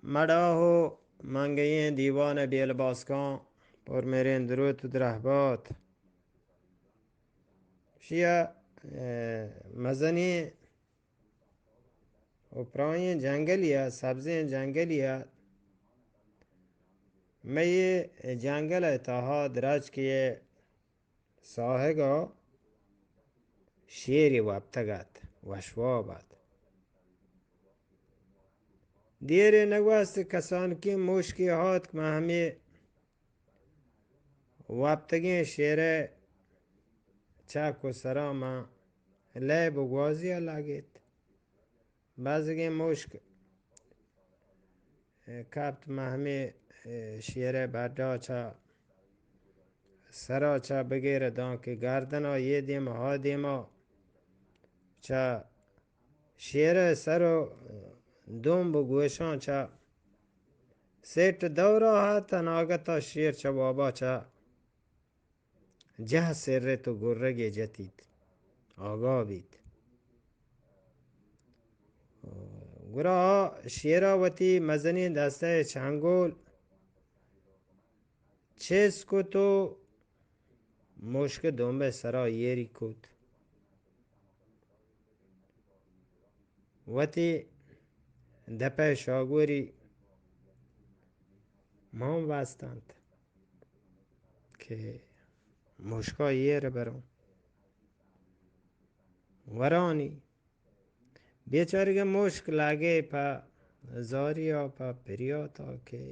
مڑاہ و منگئیں دیوان بیل باسکاں پر میریں دروت و درہبات۔ شیا، اے، مزنیں و پراہیں جنگلیا، سبزیں جنگلیا، مئے جنگل تہا درچکے ساہگا شیرے وپتگ ات، وشواب ات۔ دیرے نگوست کسانکیں موشکے آتک، من ہمے وپتگیں شیرئے چک و سرا من لیب و گوازیا لگت۔ بزگیں موشک کپت، من ہمے شیرئے بڈا چہ سرا چہ بگیر دانکہ گردنا یہ دیم ہا دیما چہ شیرئے سر و دمب و گوشاں چہ سیٹ دورا ہت، اناگتا شیر چہ وابا چہ جہ سرت و گرگے جتیت، آگاہ بیت۔ گڑا آ شیرا وتی مزنیں دستئے چنگول چست کت و موشک دمبئے سرا ایری کت۔ وتی دپئے شاگوری مان بستنت کہ موشکا ایر بروں۔ ورانی بیچارگیں موشک لگے پہ زاریا، پہ پریاتا کہ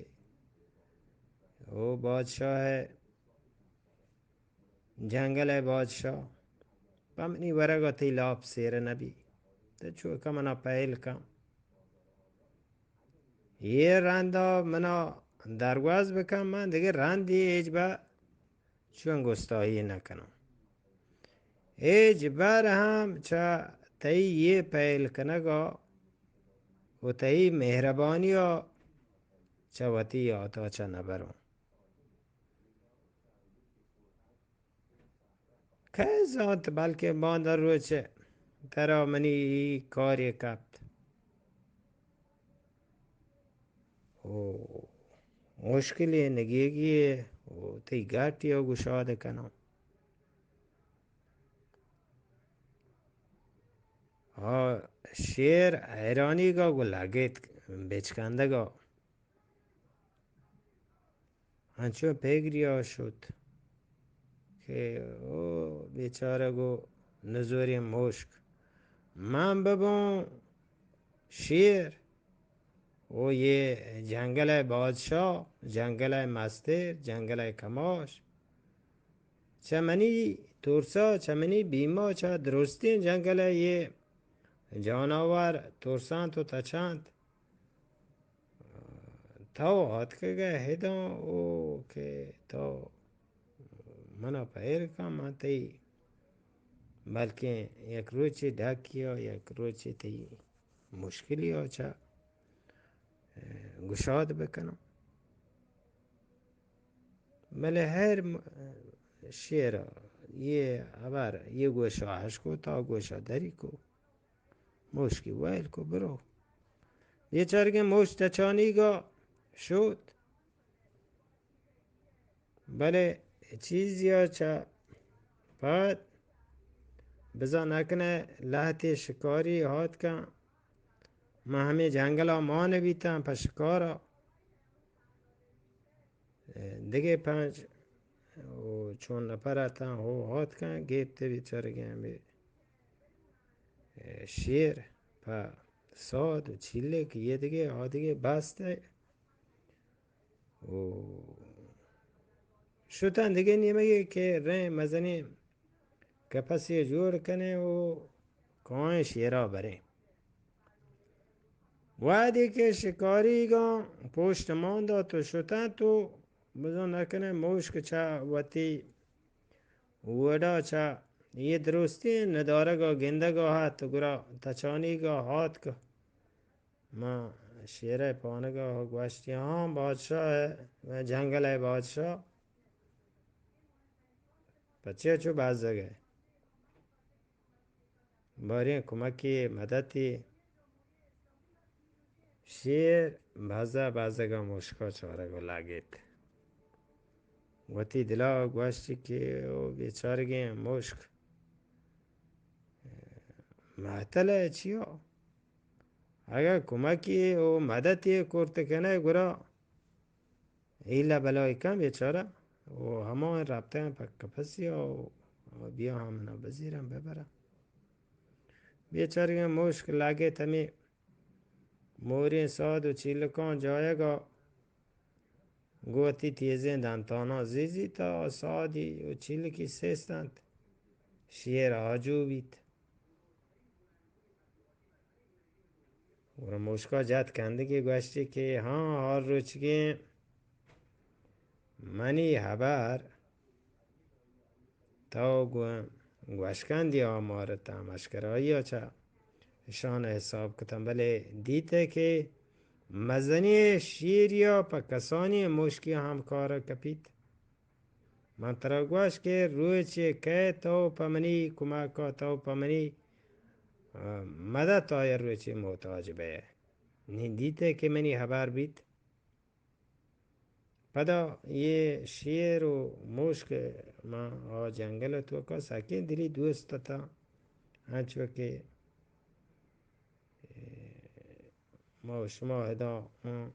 او بادشاہ، جنگلئے بادشاہ، پہ منی ورگا تئی لاپ سیر نبی، تو چوکا منا پہل کن۔ یہ رندا منا درگواز بکن، من دگہ رندی ہچبر چون گستاہی نکناں۔ ہچبر ہم چہ تئی یہ پہل کنگا و تئی مہربانیا چہ وتی یاتا چہ نبروں۔ کئے زانت، بلکیں باندا روچ ترا منی ای کارے کپت۔ او مشکلیں نگیگی و تئی گٹیا گشاد کناں۔ آ شیر حیرانیگا گوں لگت بچکندگا۔ انچو پیگریا شت کہ او بیچارگ و نزوریں مشک، من ببوں شیر و یہ جنگلئے بادشاہ، جنگلئے مستر، جنگلئے کماش، چہ منی ترسا، چہ منی بیما، چہ درستیں جنگلئے یہ جاناور ترسانت و تچانت۔ تو آتکگئے ہداں او کہ تو منا پہر کن، من تئی بلکیں یک روچے ڈاکیا، یک روچے تئی مشکلیا چہ گشاد بکناں۔ بلے ہیر م-، شیر یہ ہبر یہ گوشا ہشکو، تا گوشا دری کو۔ موشکی ویل کو برو۔ بیچارگیں موش تچانیگا شوت۔ بلے چیزیا چہ پد بزاں نکنئے لہتے شکاری ہاتکاں۔ من ہمے جنگلا مان بیتاں پہ شکارا۔ دگہ پنچ و چون نپر اتاں، ہو ہاتکاں، گیپت بیچارگیں ہمے شیر پہ ساد و چیلک، یہ دگہ آدگہ بست و شتاں دگہ نیمگے کہ ریں مزنیں کپسے جوڑ کنیں و کائیں شیرا بریں۔ وہدے کہ شکاریگاں پشت مان دات و شتنت و بزاں نکنئے موشک چہ وتی وڑا چہ یہ درستیں ندارگا گندگا ات، گڑا تچانیگا آتک۔ من شیرئے پانگا گوشتی، ہاں بادشاہ، جنگلئے بادشاہ، پچے چو بزگئے؟ باریں کمکے، مدتے۔ شیر بزہ بزگا مشکا چارگ و لگیت۔ وتی دلا گوشتی کہ او بیچارگیں مشک، مہتل ء چیا؟ اگاں کمکی و مدتی کرت کنئے گڑا ایلا بلائی کن بیچارہ و ہما رپتگاں پہ کپسیا و بیا ہم منا بزیراں ببراں۔ بیچارگیں مشک لگت ہمے موریں ساد و چیلکاں جایگا گوں وتی تیزیں دنتاناں زیزیت ء سادی و چیلکی سست انت۔ شیر آجو بیت۔ گڑا مشکا جت کندگی گوشتی کہ ہاں، ہر روچگیں منی ہبر تو گوں گوشکندی آمارتاں، مشکرائی ء چہ اشان حساب کتاں، بلے دیتے کہ مزنی شیریا پہ کسانی مشکی ہمکار کپیت۔ من ترا گوش کہ روچے کئے تو پہ منی کمکا، تو پہ منی، آ، مدت آیا روچے محتاج بئے۔ نی دیتے کہ منی ہبر بیت۔ پدا یہ شیر و مشک ما آ جنگل توکا سکیں دلی دوست تا، انچو کہ، اے، ما و شما ہدا، ہاں،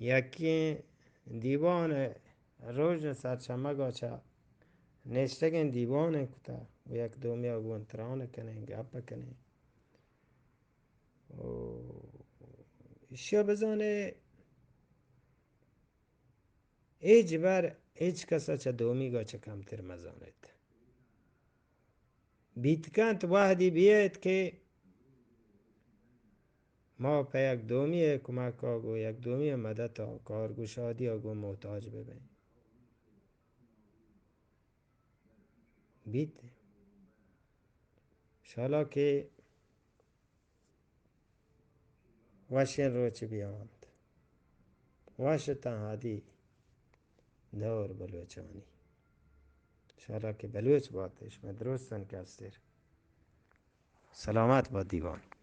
یکیں دیوان روژن سرچمگا چہ نشتگیں دیوان کتا و یک دومیا گون تران کنیں، گپ کنیں۔ و ایشیا بزانے ہچبر ہچ کسا چہ دومیگا چہ کمتر مزانیت۔ بیت کنت وہدی بیایت کہ ما پہ یک دومی ء کمک ء گوں یک دومی ء مدت ء کارگشادی ء گوں محتاج بہ بئیں۔ بیت شالا کہ وشیں روچ بیاونت۔ وش تاں ہادی دور بلوچانی۔ شالا کہ بلوچ بات، شما درستن کستر۔ سلامت بات دیوان۔